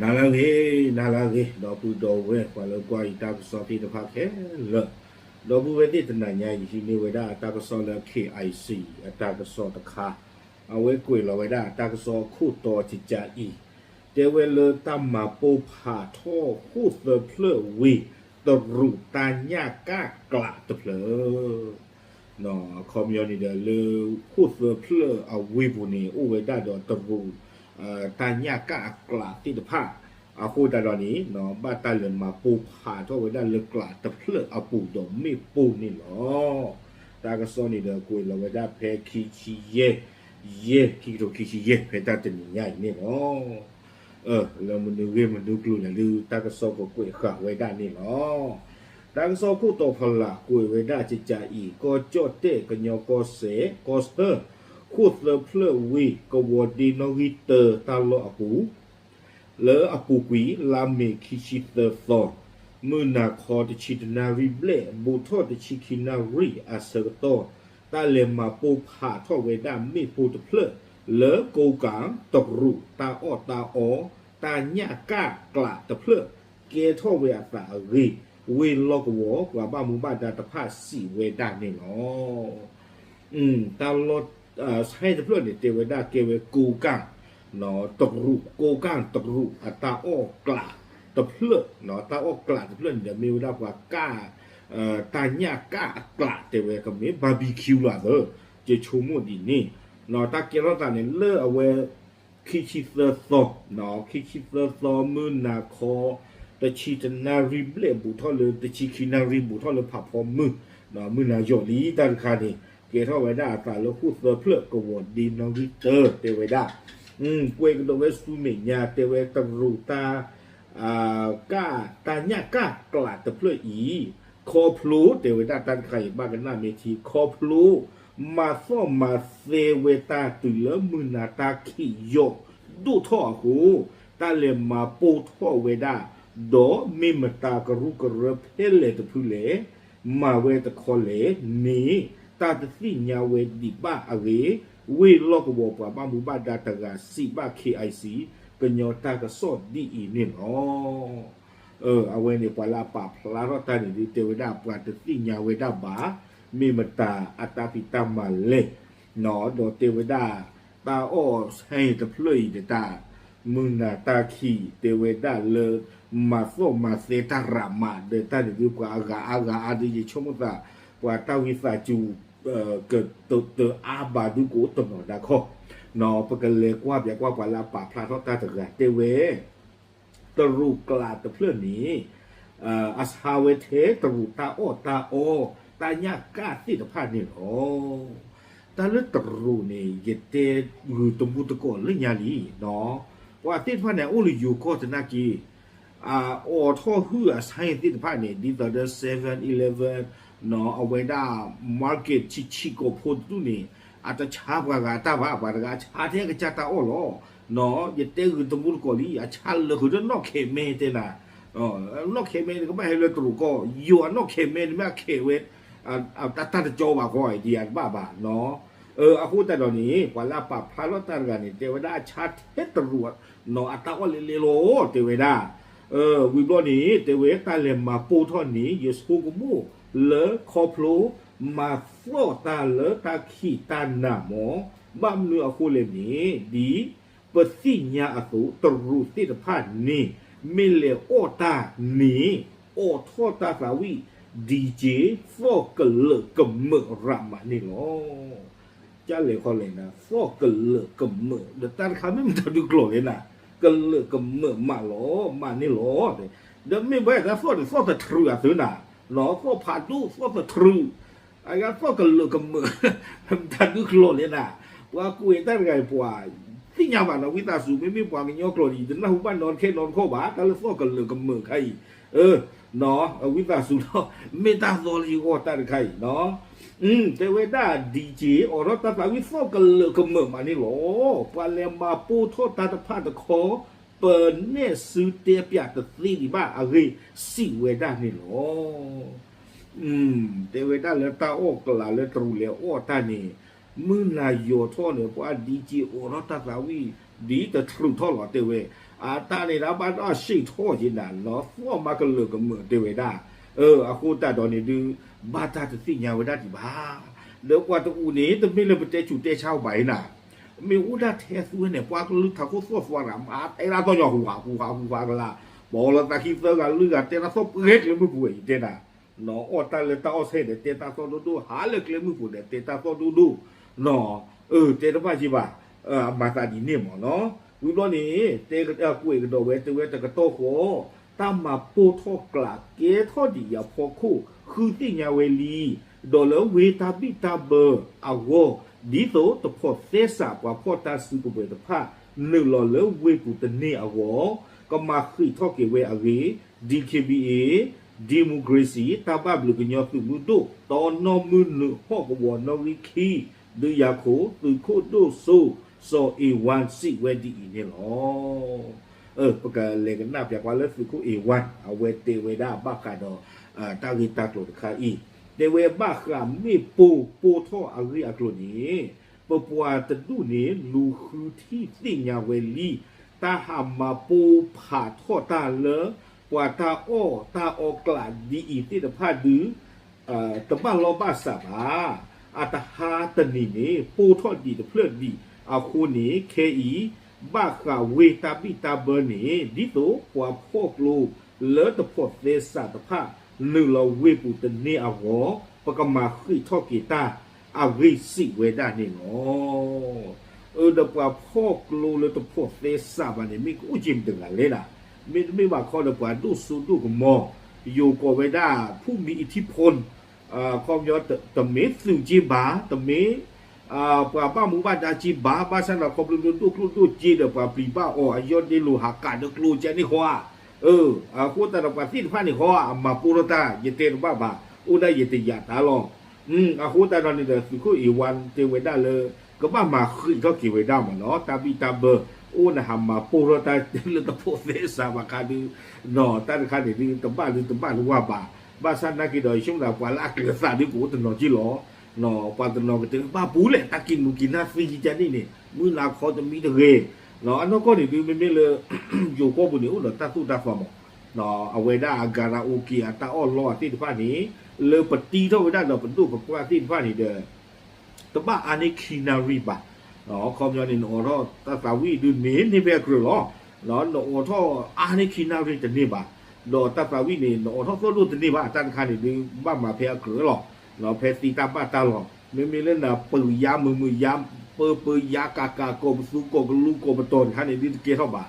နၤလၢအဂ့ၤ, နၤလၢအဂ့ၤ, ဒီပုၢ်ဒီဝဲၢ် ပှၤလၢကွၢ်ယတၢ်ကစီၣ်သ့ၣ်တဖၣ်ခဲလၢာ်, ဒီပုၢ်ဝဲၢ်သ့ၣ်တနၤညါအံၤ ဟံးန့ၢ်ဝဲဒၣ်အတၢ်ကစီၣ်လၢ K I C အတၢ်ကစီၣ်တခါ, အဝဲကွဲးလီၤဝဲဒၣ်အတၢ်ကစီၣ်အခိၣ်တီတကးအံၤ, တဲဝဲလၢတၢ်မၤပိၢ်ဖးထီၣ်ဟီၣ်သၢဖျၢၣ်ဝံၤ တရူးတၢ်ညၣ်ကၣ်အကျးတဖျၢၣ် အခီပညီန့ၣ်ဒီး လၢဟီၣ်သၢဖျၢၣ်အဝ့ၢ်ပူၤန့ၣ် အိၣ်ဝဲဒၣ်ဒီးတရူး တၢ်ညၣ်ကၣ်အကျးသ့ၣ်တဖၣ်, အဃိသတးဒီးန့ၣ် ဘၣ်တၢ်လဲၤမၤပိၢ်ဖးထီၣ်ဝဲဒၣ်လၢကျးတဖျၢၣ်အပူၤဒီးမ့ၣ်ပိၢ်န့ၣ်လီၤ. တၢ်ကစီၣ်န့ၣ်ဒီး ကွဲးလီၤဝဲဒၣ်ဖဲခံဆံယဲၢ်, ယဲၢ် ခံကထိခံဆံယဲၢ် ဖဲတၢ်တနံၤညါအံၤန့ၣ်လီၤ. လၢမနုၤဂ့ၢ်မနုၤကျိၤလဲၣ် ဒုးတၢ်ကစီၣ်ကကွဲးဃာ်ဝဲဒၣ်န့ၣ်လီၤ. တၢ်ကစီၣ်ခိၣ်တီဖီလာ်ကွဲးဝဲဒၣ်ကကးအံၤ, ကီၢ်ကၠီၣ်တဲၣ် ကညီကီၢ်စဲၣ် ကီၢ်ဆၢ ဟီၣ်သၢဖျၢၣ်ဝံၤ ကဝီၤဒ့နီၣ်ဂံၢ်တၢတၢ်လီၢ်အပူၤ လၢအပူၤကွံာ် လါမ့ၤခံဆံသၢသီ, မုၢ်နၤခီတဆံတနၣ်ရံၣ်ဘျဲၣ် ဘူးထီၣ်တဆံခံနၣ်ရံၣ်အဆၢကတီၢ်, တၢ်လဲၤမၤပိၢ်ဖးထီၣ်ဝဲဒၣ်မ့ၣ်ပိၢ်တဖျၢၣ် လၢကိးကၣ်တရူးတၢ်အီၣ်တၢ်အီ တၢ်ညၣ်ကၣ်ကျးတဖျၢၣ် ကဲထီၣ်ဝဲအသးအဂ့ၢ်, ဝ့ၢ်လီၢ်ကဝီၤ ပှၤဘၣ်မူဘၣ်ဒါတဖၣ်စံးဝဲဒၣ်န့ၣ်လီၤ. တၢ်လီၢ် ဆဲတဖျၢၣ်န့ၣ် တဲဝဲဒၣ်ကဲဝဲကိးကၣ် တရူး ကိးကၣ်တရူးအတၢ်အီၣ်ကျးတဖျၢၣ်, တၢ်အီၣ်ကျးတဖျၢၣ်န့ၣ်ဒီး မ့ၢ်ဝဲဒၣ်ပှၤကၣ် တၢ်ညၣ်ကၣ်အကျး တဲဝဲကမ့ၢ် barbecue လီၤသၢ, ယဆိကမိၣ်ဒ်န့ၣ်, တၢ်ကဲထီၣ်သးန့ၣ် လၢအဝဲ ခံဆံသၢသီ, ခံဆံသၢသီ မုၢ်နၤခီ တဆံတနၣ်ရံၣ်ဘျဲၣ် ဘူးထီၣ်လၢ တဆံခံနၣ်ရံၣ် ဘူးထီၣ်လၢဖးဖီမုၢ်, မုၢ်နၤယီၤလံတၢ်တခါန့ၣ် ကဲထီၣ်ဝဲဒၣ်အသးလၢဟီၣ်သၢဖျၢၣ် ကဝီၤဒ့နီၣ်ဂံၢ်တၢ တဲဝဲဒၣ်, ကွဲးကဒီးဝဲဆူမဲာ်ညါ တဲဝဲတရူးတၢ် ကၣ် တၢ်ညၣ်ကၣ်ကျးတဖျၢၣ်အံၤ, ခီဖျိ တဲဝဲဒၣ်တၢ်တခါအံၤ ဘၣ်ကနၣ်မ့ၢ်ထံ ခီဖျိ မၤသီၣ်မၤသဲဝဲတၢ်တုၤလၢမုၢ်နၤတၢ်ခံးယီၤဒိၣ်ထီၣ်အဃိ, တၢ်လဲၤမၤပိၢ်ထီၣ်ဝဲဒၣ်, ဒီးမ့ၢ်မတၤကရူၢ်ကရၢဖဲလဲၣ်တဖုလဲၣ် မၤဝဲတခီလဲၣ်န့ၣ် တၢ်တသ့ၣ်ညါဝဲဒံးဘၣ်အဂ့ၢ်, ဝ့ၢ်လီၢ်ကဝီၤပှၤဘၣ်မူဘၣ်ဒါတဂၤစံးဘၣ် K I C ကညီတၢ်ကစီၣ်ဒ်အံၤန့ၣ်လီၤ. အဝဲန့ၣ် ပှၤလၢအပာ်ဖျါထီၣ်တၢ်န့ၣ်ဒုး တဲဝဲဒၣ်ပှၤတသ့ၣ်ညါဝဲဒၣ်ဘၣ်, မ့ၢ်မတၤအတၢ်ဖံးတၢ်မၤလဲၣ်, ဒီးတဲဝဲဒၣ် တၢ်အီၣ်ဆဲတဖျၢၣ်အံၤဒီးတၢ် မုၢ်နၤတၢ်ခံး တဲဝဲဒၣ်လၢ မၤသီၣ်မၤသဲတၢ်ရးမး ဒီးတၢ်န့ၣ်ဒုး ပှၤအဂၤအါဂၤအါဒုး ယဆိကမိၣ်သး ပှၤတၢ်ဝံသးစူၤ ကတအါဘၣ်ဒုးကအိၣ်တနီၤဒၣ်ခီ, ပကလဲၤကွၢ်ပၠးကွၢ်ပှၤလၢအပာ်ဖျါထီၣ်တၢ်တဂၤ တဲဝဲ တရူးကျးတဖျၢၣ်န့ၣ် အဆါဝဲထဲတရူးတၢ်အီၣ်တၢ်အီ တၢ်ညၣ်ကၣ်သ့ၣ်တဖၣ်န့ၣ်လီၤ. တၢ်လၢတရူးန့ၣ် ယတဲဂုာ်တမူတကိးလၢညါလံ, ပှၤသ့ၣ်တဖၣ်န့ၣ် အိၣ်လၢယိၤကီၢ်သနာ်က့ အိးထီၣ်ဟုၣ်အဆါသ့ၣ်တဖၣ်န့ၣ် ဒ်သိးဒီး seven eleven အဝဲဒၣ် market ဆံးဆံးကိာ်ဖိတဒူၣ်န့ၣ် အတဆါပှၤဂၤတၢ်ဘၣ်, ပှၤတဂၤအဆါထဲကစၢ်တၢ်အီၣ်လီၤ. ယတဲဂုာ်တမူတကိးလံ, အဆါလၢာ်ဃုာ်ဒီးနီၢ်ခဲးမဲတဲနၤ, နီၢ်ခဲးမဲန့ၣ် ကဘၣ်ဟဲလၢတရူးကီၢ်, ယိၤအနီၢ်ခဲးမဲန့ၣ် မ့ၢ်အခဲးဝဲ တၢ်တကၠီဘၣ်ဃီ ဒ်အတဘၣ်ဘၣ်. အဃိသတးဒီးန့ၣ် ပှၤလၢအပာ်ဖျါထီၣ်တၢ်တဂၤန့ၣ် တဲဝဲဒၣ်အဆါထဲတရူး အတၢ်အီၣ်လဲၤလဲၤလီၤ တဲဝဲဒၣ်. ဝံၤဘျီန့ၣ် တဲဝဲတၢ်လဲၤမၤပိၢ်ထီၣ်န့ၣ် ယဆိကမိၣ်လၢခီဖျိ မၤသီၣ်တၢ်လၢတၢ်ခံးတၢ်နၤမး, ဘၣ်မနုၤအဃိလဲၣ်န့ၣ် ဒ်ပသ့ၣ်ညါအသိး တရူးသ့ၣ်တဖၣ်န့ၣ် မ့ၢ်လဲၤအီၣ်တၢ်န့ၣ် အိးထီၣ်တၢ်သးဝံၣ် ဒံက့ သီၣ်ကလၢာ်ကမၢာ်ရးမးန့ၣ်လီၤ. ကလဲၤခီလဲၣ်နၤ သီၣ်ကလၢာ်ကမၢာ် ဒီးတၢ်တခါမ့ၢ်မတၤဒုးကျိၤလဲၣ်နၤ, ကလၢာ်ကမၢာ်မးလီၤ မးန့ၣ်လီၤ. ဒီးမ့ၢ်ဘၣ်သးသီၣ်န့ၣ် သီၣ်တထြူးအသုနၤ, သီၣ်ဖးဒိၣ် သီၣ်တထြူး, အဂၤသီၣ်ကလၢာ်ကမၢာ်, မတၤဒုးကျိၤလဲၣ်နၤ. ပှၤကွဲးတၢ်တဂၤအံၤ ပှၤသ့ၣ်ညါဘၣ်နီၤ ဝံသးစူၤ မ့မ့ၢ်ပှၤကညီကျိာ်န့ၣ် ယတနၢ်ဟူဘၣ်နီတခဲနီတခီဘၣ် တၢ်လၢသီၣ်ကလၢာ်ကမၢာ်ခါအံၤ ဝံသးစူၤလီၤ မ့ၢ်တၢ်သီလၢယဂီၢ်တၢ်တခါအံၤနီၤ, တဲဝဲဒၣ် ဒံက့ အိးထီၣ်တၢ်သးဝံၣ်သီၣ်ကလၢာ်ကမၢာ်မးန့ၣ်လီၤ. ပှၤလဲၤမၤပိၢ်ထီၣ်တၢ်တဖၣ်တခီ ပနဲၣ်စုတဲပၠးတသ့ဒံးဘၣ်အဂ့ၢ် စံးဝဲဒၣ်န့ၣ်လီၤ. တဲဝဲဒၣ်လၢတၢ်အီၣ်ကျးလၢတရူးလဲၤအီၣ်တၢ်န့ၣ် မုၢ်နၤယီၤထီၣ်န့ၣ် ပှၤဒံက့အိးထီၣ်တၢ်သးဝံၣ် ဒ်တထြူးထီၣ်လီၤ တဲဝဲ, အတၢ်န့ၣ်ဒၣ်ဘၣ်ဒီးစံးထီၣ်က့ၤနၤနီၤ သီၣ်မၤကလၢာ်ကမၢၢ်တဲဝဲဒၣ်, အဃိသတးဒီးန့ၣ်ဒုး ဘၣ်တၢ်တသ့ၣ်ညါဝဲဒၣ်ဒံးဘၣ်. ဒီးပှၤတအူးန့ၣ် တမ့ၢ်လၢပတဲဆူးတဲဆါအီၤဘၣ်အံၤနၤ, မ့ၢ်အိၣ်ဒၣ်ထဲသူဝဲန့ၣ် ပှၤကလုာ်ထးခိၣ်သီၣ်သွါတဂၤ မၤတဲတၢ်သီၣ်ညီ ဟူးဟးဟူးဟးဟူးဟးကလါ, ပအီလီၤသးခံသၢဂၤလွံၢ်ဂၤ တဲတၢ်သီၣ်ပှဲၤကျဲမုၢ်ပူၤဝဲ ယတဲနၤ နီၤ အီၣ်တၢ်လၢတၢ်အီၣ်ဆဲးဒီး တဲတၢ်သီၣ်ဒိၣ်ဒိၣ်, ဟးလၢကျဲမုၢ်ပူၤဒီး တဲတၢ်သီၣ်ဒိၣ်ဒိၣ်, နီၤ, အၢ တဲတဘၣ်က့ၤဘၣ်, အမၤသးဒ်န့ၣ်မ့ၢ်နီၤ. ဝံၤဘျီန့ၣ် တဲကွဲးကဒီးဝဲ တဲဝဲတကတီၢ်ဃီ တၢ်မၤပိၢ်ထီၣ်ကျးကဲထီၣ်ဒံးအံၤအဖီခိၣ် ဃုသ့ၣ်ညါဝဲလံ, ဒီးလၢဝ့ၢ်တၢ်ဘံၣ်တၢ်ဘၢအဂီၢ် ဒ်သိးတဖိးသဲစးပှၤဖီၣ်တၢ်စုကဝဲၤတဖၣ် နုာ်လီၤလၢဝ့ၢ်ပူၤတန့ၢ်အဂီၢ် ကမၤဃံးထီၣ်က့ၤဝဲအဂ့ၢ် DKBA, Democracy တၢ်ဘၣ်ဘျုးကညီသုးမုၢ်ဒိၣ် တီနီၣ်မုၢ်နုာ်ဟီၣ်ကဝီၤနီၣ်ဂံၢ်ခံ ဒုးယၤခိၣ် သုးခိၣ်ဒိၣ်စိ စီၤအ့ဝါစံးဝဲဒ်အံၤန့ၣ်လီၤ. ပကလဲၤကနၣ်ပျးကွၢ်လၢသုးခိၣ်အ့ဝါ အဝဲတဲဝဲဒၣ်ဘၣ်ဃးဒီး တၢ်ဂ့ၢ်တၢ်ကျိၤတခါအံၤ, တဲဝဲဘၣ်ဃးမ့ၣ်ပိၢ်ပိၢ်ထီၣ်အဂ့ၢ်အကျိၤန့ၣ် ပပှၤတဒူၣ်န့ၣ် လူၤဃုထံၣ်သ့ၣ်ညါဝဲလံ, တၢ်ဟးမၤပိၢ်ဖးထီၣ်တၢ်လၢ ပှၤတၢ်အီၣ်တၢ်အီကျးဒ်အံၤသ့ၣ်တဖၣ်ဒုး တဘၣ်လီၢ်ဘၣ်စးဘၣ်. အတဟါတနံၤန့ၣ် ပိၢ်ထီၣ်ဒံးတဖျၢၣ်ဒံးအဃိန့ၣ် ခဲအံၤ ဘၣ်ဃးဝ့ၢ်တၢ်ဘံၣ်တၢ်ဘၢန့ၣ် ဒ်သိးပှၤဖီၣ်ကျိလၢတဖိးသဲစးတဖၣ် နုာ်လီၤဝ့ၢ်ပူၤတန့ၢ်အဂီၢ် ပကမၤဃံးထီၣ်က့ၤတၢ် အဂ့ၢ်စံးဝဲဒၣ်န့ၣ်လီၤ. အၢ ဒီးပှၤဖီၣ်ကျိလၢတဖိးသဲစးဘၣ်န့ၣ် မ့ၢ်ကအိၣ်က့ၤမတဂၤလဲၣ်နၤ, မ့တမ့ၢ်ဘၣ်ခီဒီးပှၤဒိၣ်စိဒိၣ်ကမီၤ ယိၤကိးဝဲဒၣ် ဖူၣ်မံအထံဖိ ခီပညီ တမ့ၢ်သုးက့ဘၣ်, တမ့ၢ် ပှၤဘၣ်မူဘၣ်ဒါက့ဘၣ်, ဘၣ်ဆၣ်ဒီးခီဖျိလၢဒိၣ်ကျိၣ်ဒိၣ်စ့ဒီး ပှၤပျံၤဘၣ်အီၤအယီၢ်ဒ့လိၤဟးကးဒီးကျိကဲန့ၣ်ဃီဧါ. အဃိသတးဒီးပှၤသ့ၣ်တဖၣ်န့ၣ်ဃီဧါ အမၤပိၢ်ထီၣ်တၢ် ယတဲတဘၣ်ဘၣ်, အိၣ်ဒၣ်ယတယာ်တၢ်လီၤ. အဃိသတးဒီးန့ၣ်ဒီး သုးခိၣ်အ့ဝါတဲဝဲဒၣ်လၢ ကဘၣ်မၤဃံးထီၣ်က့ၤဝဲဒၣ်မ့ၢ်နီၤ, တၢ်ဘံၣ်တၢ်ဘၢ အိၣ်နဟးမၤပိၢ်ထီၣ်တၢ်လၢတဖိးသဲစးဘၣ်ခါဒုး နီၤ တၢ်တခါန့ၣ်ဒုး တဘၣ်ဒုးတဘၣ်တဝၢ်ဘၣ်. ဘၣ်ဆၣ်နာ်က့ဒီး ယဆိကမိၣ်သးပှၤလၢအကျၢၤသးဒုးကအိၣ်တနီၤက့လီၤ. ပှၤတနီၤကတဲဘၣ်ပူၤလဲၣ် တၢ်က့ၤနူၤက့ၤနၢ်သံကကန့ၣ်န့ၣ် မုၢ်နၤခီတမံတဂ့ၤ. အနီၢ်ကီၢ်န့ၣ်ဒုး မ့မ့ၢ်လၢ ယိၤကီၢ်ပူၤန့ၣ် အိၣ်ဒီးတၢ်သိၣ်တၢ်သီမး, အဝဲဒၣ်အကၤရၤအိက့ၤအတၢ်အီၣ်လီၢ်အသ့ၣ်တဖၣ်န့ၣ် လၢပတံထီၣ်ဝဲဒၣ်ဒီးပဒိၣ်ပပှၢ်သ့ၣ်တဖၣ်န့ၣ်ဒီး တဘၣ်အါန့ၢ်ခံနၣ်ရံၣ်ဘၣ်. ခီပညီန့ၣ် နအိးထီၣ်တၢ်သးဝံၣ်ဒုးန့ၣ် န့ၢ်ဖဲအကြၢးလီၤ. နအိးထီၣ်အါန့ၢ်ခံနၣ်ရံၣ်တန့ၢ်ဘၣ်. ဒီးတၢ်သးဝံၣ်န့ၣ် နအိးထီၣ်သိၣ်ဒိၣ်တန့ၢ်ဘၣ်. တၢ်တခါန့ၣ်ဒုး ဘၣ်မၤဖဲအကြၢးလီၤ. ဖဲသ့တၢ်ဘၣ်တၢ်လီၤ. မ့မ့ၢ်လၢနပၢၤယါမုာ်မုာ်ယါ ပၢပၢယါကၤကၤ ကိးပသူကိးကလူကိးပတီၤတခါန့ၣ်ဒုးတကဲထီၣ်ဘၣ်.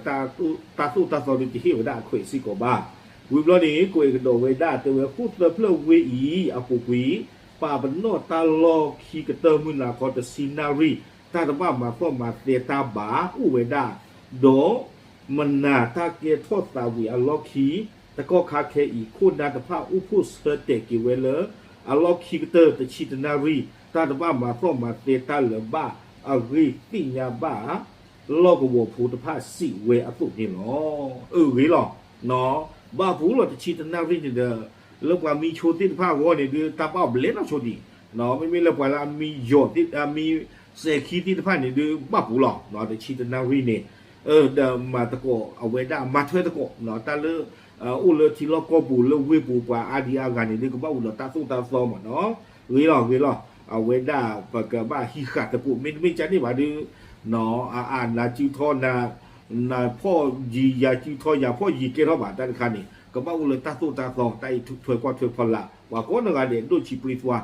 တၢ်သိၣ်တၢ်သီဒုးတဟ့ၣ်ဝဲဒၣ်အခွဲးစ့ၢ်ကီးဘၣ်. ဝံၤဘျီန့ၣ် ကွဲးကဒီးဝဲဒၣ်တဲဝဲ ဃိၣ်သၢဖျၢၣ်ဝ့ၢ်အံၤ အပူၤကွံာ် ပာ်ပနီၣ်တၢ်လီၢ်ခံကတၢၢ်မုၢ်နၤခီတဆံနၣ်ရံၣ် တၢ်တဘၣ်မၤသီၣ်မၤသဲတၢ်ဘၣ်အိၣ်ဝဲဒၣ်, ဒီးမနၤတၢ်ကဲထီၣ်သးဝံၤအလီၢ်ခံ တကီၢ်ခါခဲအံၤ ခိၣ်နၢ်တဖၣ်အိၣ်ဖှိၣ်ဆၢတဲာ်က့ၤဝဲလၢ အလီၢ်ခံကတၢၢ်တဆံတနၣ်ရံၣ် တၢ်တဘၣ်မၤသီၣ်မၤသဲတၢ်လၢၤဘၣ်အဂ့ၢ်သ့ၣ်ညါဘၣ် လီၢ်ကဝီၤဖိတဖၣ်စံးဝဲအသိးန့ၣ်လီၤ. အဂ့ၤလီၤ. ဘၣ်ပူၤလီၤတဆံတနၣ်ရံၣ်န့ၣ်ဒီး လၢပှၤမံဆိသ့ၣ်တဖၣ်အဂီၢ်န့ၣ်ဒုး တၢ်ဘၣ်ဘျဲးနီၢ်ဆိဒံး, မ့မ့ၢ်လၢပှၤလၢအမံယီၤသ့ၣ် အမံစဲၤခံသ့ၣ်တဖၣ်န့ၣ်ဒုး ဘၣ်ပူၤလီၤ. တဆံတနၣ်ရံၣ်န့ၣ် ဒီးမၤသကိးအဝဲဒၣ် မၤထွဲသကိး တၢ်လၢ အိၣ်လၢထံလီၢ်ကီၢ်ပူၤလၢဝ့ၢ်ပူၤပှၤအါဒံအါဂၤန့ၣ်ဒုး ကဘၣ်အိၣ်ဒီးတၢ်သိၣ်တၢ်သီမ့ၢ်နီၤ. ဂ့ၤလီၤ ဂ့ၤလီၤ. အဝဲဒၣ်ပကဘၣ်ဟံးဃာ်သကိး မ့တမ့ၢ်ကန့ၣ်ဘၣ်ဒုး အအနၤစုထီၣ် နၤဖီၣ်ယံၤ ယၤစုထီၣ် ယၤဖီၣ်ယံၤကဲထီၣ်ဘၣ် တၢ်တခါန့ၣ် ကဘၣ်အိၣ်လၢတၢ်သိၣ်တၢ်သီ တၢ်အံးထွဲကွၢ်ထွဲဖီလာ် ပှၤကိးနီၢ်ဂၤဒဲးဒိၣ်ဆံးပြံသွါ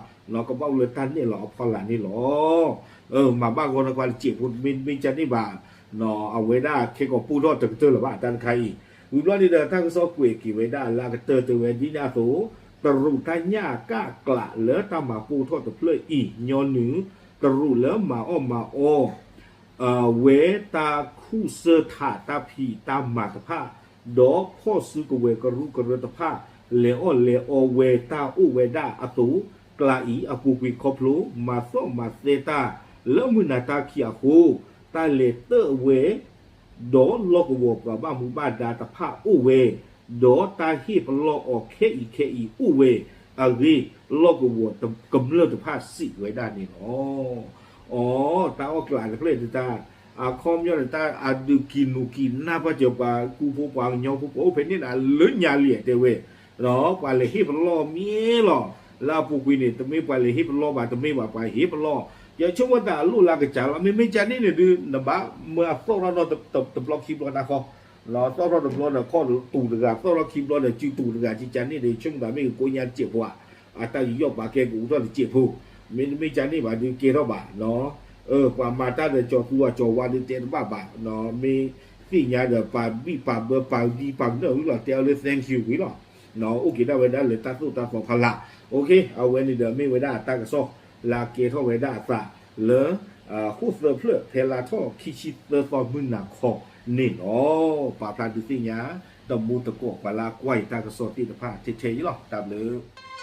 ကဘၣ်အိၣ်လၢတၢ်နဲၣ်လီၤအဖီလာ်န့ၣ်လီၤ. မၤဘၣ်ဂီၢ်နကွၢ်တစဲးဖိ မ့တမ့ၢ်ကန့ၣ်ဘၣ် အဝဲဒၣ်ခဲကိာ်ပိၢ်ထီၣ်တကတၢၢ်လၢၤဘၣ် တၢ်တခါအံၤ. ဝံၤဘျီန့ၣ်ဒီး တၢ်ကစီၣ်ကွဲးက့ၤဝဲဒၣ်အလၢအကတၢၢ်တဲဝဲဒ်န့ၣ်အသိး တရူးတၢ်ညၣ်ကၣ်ကျးလၢတၢ်မၤပိၢ်ထီၣ်တဖျၢၣ်အံၤ ညီနုၢ် တရူးလၢမၤအီၣ်မၤအီ ဝဲတၢ်ခူၣ်စၢထးတၢ်ဖံးတၢ်မၤတဖၣ် ဒီးဖီၣ်စုကဝဲၤကရူၢ်ကရၢတဖၣ် လဲၤအီၣ်လဲၤအီဝဲတၢ်အိၣ်ဝဲဒၣ်အသိး ကျးအံၤအပူၤကွံာ်ခီဖျိ မၤသီၣ်မၤသဲတၢ်လၢမုၢ်နၤတၢ်ခံးအဃိ တၢ်လဲၤတၢၣ်ဝဲ ဒီးလီၢ်ကဝီၤပှၤဘၣ်မူဘၣ်ဒါတဖၣ်အိၣ်ဝဲ, ဒီးတၢ်ဟ့ၣ်ပလီၢ်အီၤခဲအံၤခဲအံၤအိၣ်ဝဲအဂ့ၢ် လီၢ်ကဝီၤကမျၢၢ်တဖၣ်စံးဝဲဒၣ်န့ၣ်လီၤ. အီ တၢ်အီၣ်ကျးတဖျၢၣ်ဒုးတၢ် အခီပညီန့ၣ် တၢ်အဒုးကံၢ်နူာ်ကံၢ်နါပှၤစၢၤပှၤကူဖိပှၤကညီဖိ ပှၤအိၣ်ဖဲန့ၣ်န့ၣ် လၢညါလံတဲဝဲ, ပှၤလဲၤဟ့ၣ်ပလီၢ်မ့ၢ်လီၤ. လၢအပူၤကွံာ်န့ၣ် တမ့ၢ်ပှၤလဲၤဟ့ၣ်ပလီၢ်ဘၣ်, တမ့ၢ်ဘၣ်ပှၤဟ့ၣ်ပလီၢ်, ယဆိကမိၣ်သးအလိၣ်လၢကစၢ်လီၤ. မ့မ့ၢ်ကန့ၣ်န့ၣ်ဒုး နဘၣ်မၢအသီၣ်ထီၣ်နီတဘျီခံဘျီတခီ, သီၣ်ထီၣ်တဘျီဒီး ခီၣ်တူာ်တဂၤ, သီၣ်ထီၣ်ခံဘျီဒီး စုတူာ်တဂၤ, ကန့ၣ်ဒီး ဆိကမိၣ်သးမ့ၢ်ကကိးညါတစဲးဖိဧါ, အတၢ်ယူးယီၣ်ပာ်ကဲကအိးထီၣ်တစဲးဖိ, မ့တမ့ၢ်ကန့ၣ်ဘၣ်ဒုးကဲထီၣ်ဘၣ် ပှၤမၤတၢ်ဒီးကၠီၤသူအကၠီၤဝါဒုးတဲတဘၣ်ဘၣ်, မ့ၢ်သ့ၣ်ညါဒီးပာ်ဘံၣ်ပာ်ဘၢပာ်ဒံပာ်ကနၢၣ်ဝံၤလီၤ တဲအီၤလၢ thank you ဝံၤလီၤ. အိၣ်က့ၤဒၣ်ဝဲဒၣ်လၢတၢ်သိၣ်တၢ်သီဖီလာ်, အဝဲန့ၣ်ဒီးမ့ၢ်ဝဲဒၣ်တၢ်ကစီၣ် လၢအကဲထီၣ်ဝဲဒၣ်အသးလၢ ဃိၣ်သၢဖျၢၣ် ဖဲလါထီၣ်ခံဆံသၢသီမုၢ်နၤခီန့ၣ်လီၤ. ပာ်ဖျါဒုးသ့ၣ်ညါ တမူတကိးပှၤလၢအကွၢ်အံၤတၢ်ကစီၣ်သ့ၣ်တဖၣ်ထဲထဲအံၤလီၤ. တၢ်ဘျုး